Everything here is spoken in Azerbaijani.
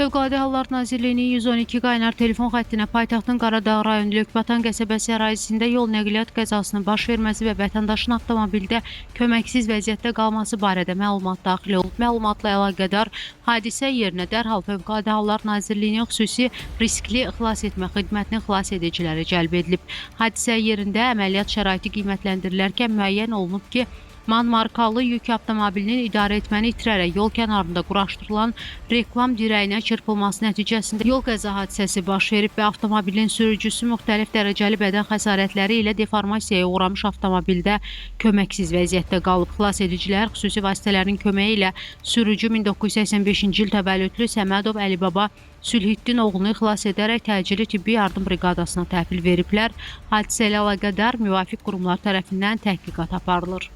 Fövqəladə Hallar Nazirliyinin 112 qaynar telefon xəttinə paytaxtın Qaradağ rayonu Lökbatan qəsəbəsi ərazisində yol nəqliyyat qəzasının baş verməsi və vətəndaşın avtomobildə köməksiz vəziyyətdə qalması barədə məlumat daxil olub. Məlumatla əlaqədar hadisə yerinə dərhal Fövqəladə Hallar Nazirliyinin xüsusi riskli xilas etmə xidmətinin xilas ediciləri cəlb edilib. Hadisə yerində əməliyyat şəraiti qiymətləndirilərkən müəyyən olunub ki, MAN markalı yük avtomobilinin idarəetməni itirərək yol kənarında quraşdırılan reklam dirəyinə çırpılması nəticəsində yol qəza hadisəsi baş verib və avtomobilin sürücüsü müxtəlif dərəcəli bədən xəsarətləri ilə deformasiyaya uğramış avtomobildə köməksiz vəziyyətdə qalıb. Xilas edicilər xüsusi vasitələrin köməyi ilə sürücü 1985-ci il təvəllüdlü Səmədov Əlibaba Sülhiddin oğlunu xilas edərək təcili tibbi yardım briqadasına təhvil veriblər. Hadisə ilə əlaqədar müvafiq qurumlar tərəfindən təhqiqat aparılır.